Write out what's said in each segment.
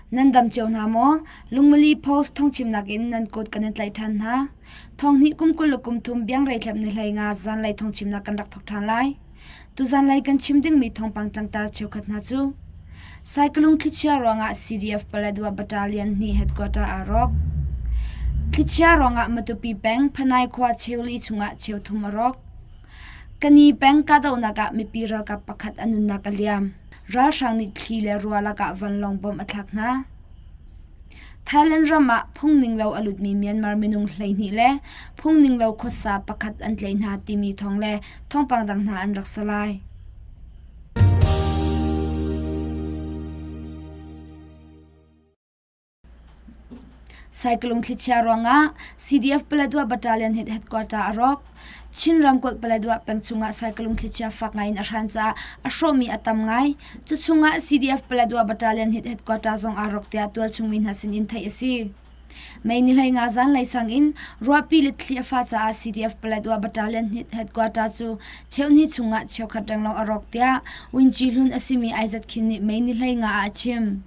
Nan dam cio hna maw? Lungmali Post thawngchimnak in nan kut kan in tlaih ṭhan hna. Thawng hnih kum 20 le kum thum biangrei thlep ni hlei nga zanlei thawngchimnak kan rak thawk ṭhan lai. Tuzanlei kan chim dingmi thawngpang tlangtar cheukhat hna cu Saikalung thlichia ruangah CDF Paletwa Battalion hnih headquarter aa rawk. Thlichia ruangah Matupi peng Phanai khua cheuli chungah cheuthum a rawk. Kani peng kahdohnak ah mipi ralkap pakhat a nunnak a liam. Ralhrang nih thli le rua lakah vanlawng bomb a thlak hna. Thailand ram ah phungninglo a lutmi Myanmar minung 12 le phungninglo khuasa pakhat an tlaih hna timi thawng le thawngpang dang hna an rak si lai. Saikalung thlichia ruangah CDF Paletwa Battalion headquarter a rawk. Chin ramkulh Paletwa peng chungah saikalung thlichia fak ngai in a hran caah a hrawhmi a tam ngai. Cu chungah CDF Paletwa Battalion headquarter zong aa rawk tiah tualchung mi hna sin in theih a si. May ni 15 zanlei sang in ruahpi le thli a fah caah CDF Paletwa Battalion headquarter cu cheuhnih chungah cheukhat renglo a rawk tiah Winci hlun a simi Aizat Khin nih May ni 15 ah a chim.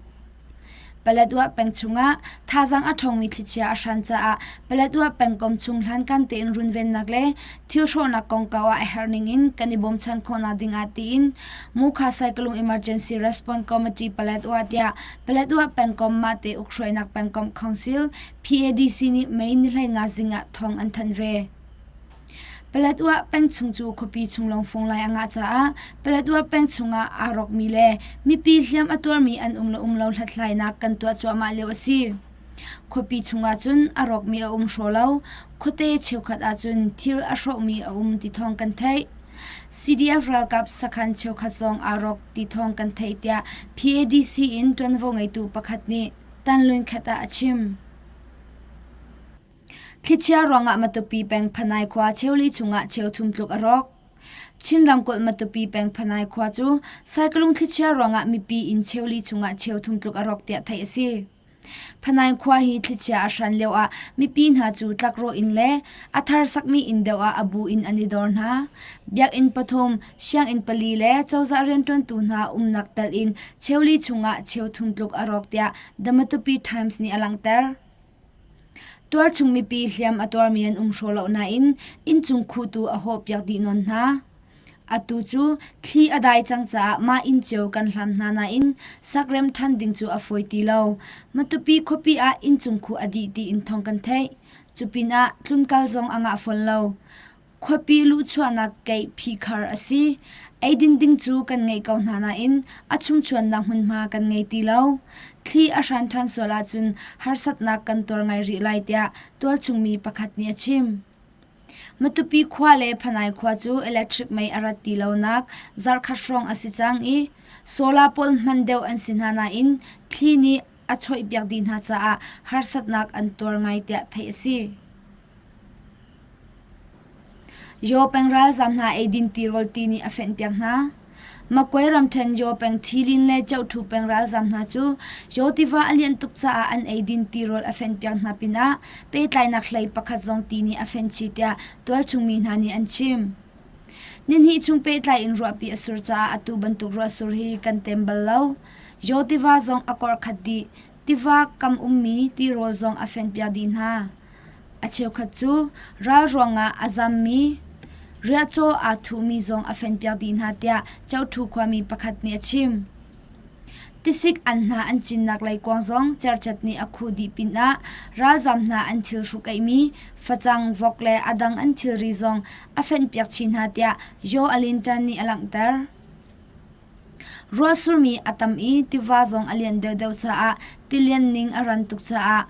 Paletwa peng chungah thazaang a ṭhawngmi thlichia a hran caah Paletwa pengkomh chung hlankan tein runvennak le thil hrawhnak kongkau ah a herh ningin kan i bawmchan khawhnak ding ah tiin Mukha Saikalung Emergency Response Committee Paletwa tiah Paletwa pengkomh mahte ukhruainak pengkomh council PADC nih May ni 15 zing ah thawng an thanh ve. Paletwa peng chung cu khuapi chung lawng fung lai a ngah caah Paletwa peng chungah aa rawkmi le mipi hliam a tuarmi an um le um lo hlathlainak kan tuah cuahmah lio a si. Khuapi chungah cun a rawkmi a um hraw lo, khuate cheukhat ahcun thil a hrawhmi a um ti thawng kan theih. CDF ralkap sakhan cheukhat zong aa rawk ti thawng kan theih tiah PADC in ṭuanvo ngeitu pakhat nih Tanlun khat ah a chim. Thlichia ruangah Matupi peng Phanai khua cheuli chungah cheuthum tluk a rawk. Chin ramkulh Matupi peng Phanai khua cu Saikalung thlichia ruangah mipi inn cheuli chungah cheuthum tluk a rawk tiah theih a si. Phanai khua hi thlichia a hran lioah mipi hna cu tlakrawh inn le a thar sakmi inn deuh ah a bu in an i dor hna. Biakinn pathum, sianginn pali le cozah rianṭuantu hna umnak telh in cheuli chungah cheuthum tluk a rawk tiah The Matupi Times nih a langhter. Tualchung mipi hliam a tuarmi an um hraw lo nain inncung khuhtu a hawhpiak dih nawn hna. Atu cu thli a dai cang caah mah inn cio kan hlam hna nain sakrem ṭhan ding cu a fawi ti lo. Matupi khuapi ah inncung khuh a dih tiin thawng kan theih. Cupinah tlunkal zong a ngah fawn lo. Khuapi luhchuahnak keih phihkhar a si. Eidin ding cu kan ngeih ko hna nain a chungchuannak hmunhma kan ngei ti lo. Thli a hran ṭhan sual ahcun harsatnak kan tuar ngai rih lai tiah tualchungmi pakhat nih a chim. Matupi khua le Phanai khua cu electric mei a rat ti lonak zarhkhat hrawng a si cang i solar pawl hman deuh an si hna nain thli nih a choihpiak dih hna caah harsatnak an tuar ngai tiah theih a si. Yaw peng ralzaam hna eidin tirawl ti nih a fenhpiak hna. Makwe ramṭhen Yaw peng Thilin le Cohṭhu peng ralzaam hna cu Yaw tiva a lianh tuk caah an eidin tirawl a fenhpiak hna pinah pehtlainak hlei pakhat zong ti nih a fenh chih tiah tualchung mi hna nih an chim. Nihnih chung pehtlai in ruahpi a sur caah atu bantuk ruahsur hi kan tem bal lo. Yaw tiva zong a kor khat dih. Tiva kam ummi tirawl zong a fenhpiak dih hna. A cheukhat cu ral ruangah a zammi, riahcaw aa thuhmi zong a fenpiak dih hna tiah Coṭhu khuami pakhat nih a chim. Tisik an-hna an cinnak leikuang zong cercat nih a khuh dih pinah ralzam hna an thil hrukaihmi facang, vok le a dang an thilri zong a fenhpiak chih hna tiah Yaw Alin Tan nih a langhter. Ruahsurmi a tam i tiva zong a lianh deuhdeuh caah tilian ning a ran tuk caah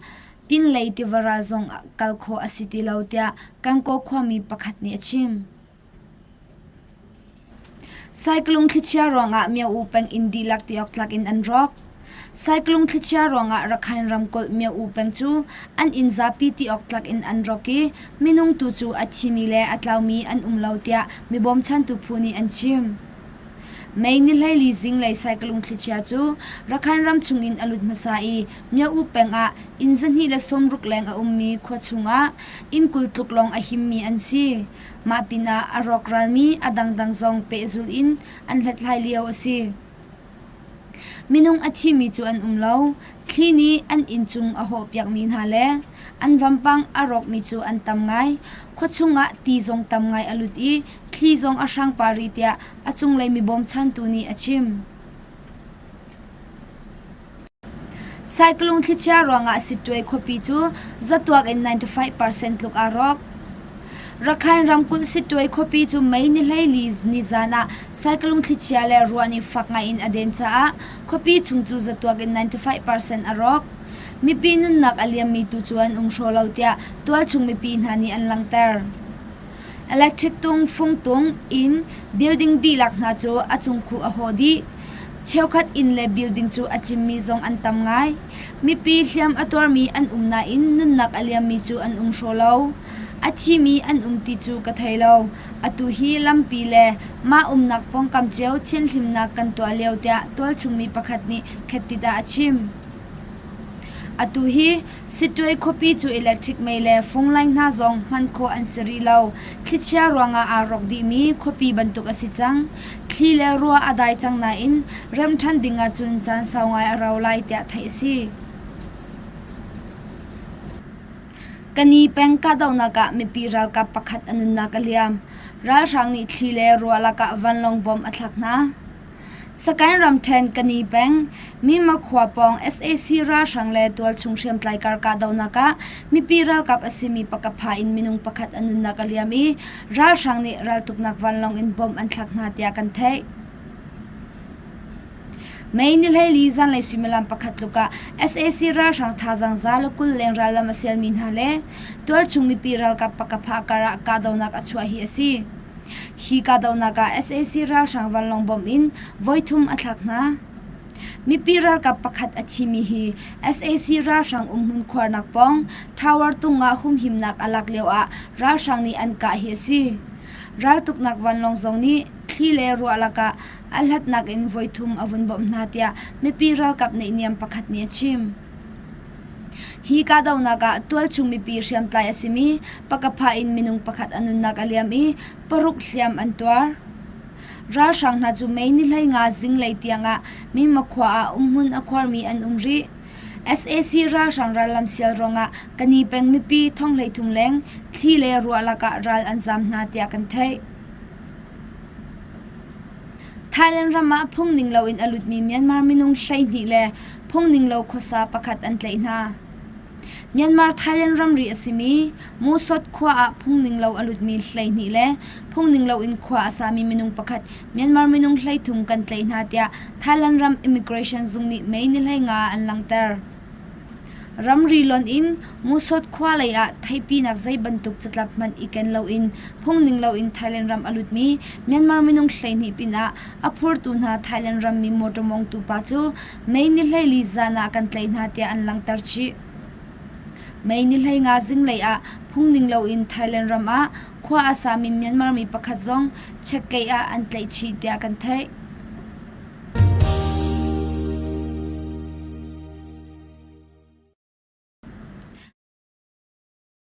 pinlei tiva ral zong kal khawh a si ti lo tiah Kankaw khuami pakhat nih a chim. Saiklung thlichia ruangah Myo-U peng inn dihlak ti awk tlak in an rawk. Saiklung thlichia ruangah Rakhine ramkulh Myo-U peng cu an inn zapi ti awk tlak in an rawk i minung tu cu a thimi le a tlaumi an um lo tiah mi bawmchantu phu nih an chim. May ni 14 zinglei saikalung thlichia cu Rakhine ram chungin a lut hmasa i Myo-U peng ah inn 260 leng a ummi khua chungah inn 20 tluk lawng a himmi an si. Mah pinah a rawkralmi a dangdang zong pehzulh in an hlathlai lio a si. Minung a thimi cu an um lo. Thli nih an inn cung a hawhpiakmi hna le an vampang a rawkmi cu an tam ngai. Khua chungah ti zong tam ngai a lut i thli zong a hrang pah rih tiah a cunglei mi bawmchantu nih a chim. Saiklung thlichia ruangah Sittwe khuapi cu zatuak in 95% tluk aa rawk. Rakhine ramkulh Sittwe khuapi cu May ni 14 nizan ah saiklung thlichia le ruah nih fak ngai in a den caah khuapi chung cu zatuak in 95% a rawk. Mipi nunnak a liammi tu cu an um hraw lo tiah tualchung mipi hna nih an langhter. Electric tung, fungtung, inn, building dihlak hna cu a cungkhuh a hawh dih. Cheukhat inn le building cu a cimmi zong an tam ngai. Mipi hliam a tuarmi an um nain nunnak a liammi cu an um hraw lo. A thimi an um ti cu ka thei lo. Atu hi lampi le mah umnak pawngkam cio thianhlimnak kan tuah lio tiah tualchungmi pakhat nih khettit ah a chim. Atu hi Sittwe khuapi cu electric mei le phone line hna zong hman khawh an si rih lo. Thlichia ruangah aa rawk dihmi khuapi bantuk a si cang. Thli le ruah a dai cang nain remh ṭhan ding ahcun caan sau ngai a rau lai tiah theih a si. Kani peng kahdohnak ah mipi ralkap pakhat a nunnak a liam. Ralhrang nih thli le ruah lakah vanlawng bom a thlak hna. Sagaing ramṭhen Kani peng, Myanmar khua pawng sac ralhrang le tualchung hriamtlai kar kahdohnak ah mipi ralkap a simi pakapha in minung pakhat a nunnak a liam i ralhrang nih raltuknak vanlawng in bomb an thlak hna tiah kan theih. May ni 14 zanlei suimilam pakhat tluk ah sac ralhrang thazaang za le 20 leng rallam a sialmi hna le tualchung mipi ralkap pakapha kar ah kahdohnak a chuah hi a si. Hi kahdohnak ah sac ralhrang vanlawng bomb in voithum a thlak hna. Mipi ralkap pakhat a thimi hi sac ralhrang umhmun khuarnak pawng tower tung ah humhimnak a lak lio ah ralhrang nih an kah hi a si. Raltuknak vanlawng zong nih thli le ruah lakah a hlatnak in voithum a vun bawmh hna tiah mipi ralkap naihniam pakhat nih a chim. Hi kahdohnak ah tualchung mipi hriamtlai a simi pakapha in minung pakhat a nunnak a liam i paruk hliam an tuar. Ralhrang hna cu May ni 15 zinglei tiangah Myanmar khua ah umhmun a khuarmi an um rih. Sac ralhrang rallam sial ruangah Kani peng mipi thong 33 leng thli le ruah lakah ral an zaam hna tiah kan theih. Thailand ram ah phungning loin a lutmi Myanmar minung 12 le phungning lo khuasa pakhat an tlaih hna. Myanmar-Thailand ramri a simi Musot khua ah phungning lo a lutmi 12 le phungning loin khua a sami minung pakhat Myanmar minung 33 kan tlaih hna tiah Thailand ram Immigration zung nih May ni 15 ah an langhter. Ramri lonh in Musot khua lei ah theihpinak zei bantuk catlap hmanh i ken loin phungning loin Thailand ram a lutmi Myanmar minung 12 pinah a phurtu hna Thailand rammi motor mongtu pa cu May ni 14 zan ah kan tlaih hna tiah an langhter chih. May ni 15 zinglei ah phungning loin Thailand ram ah khua a sami Myanmar mi pakhat zong checkkeih ah an tlaih chih tiah kan theih.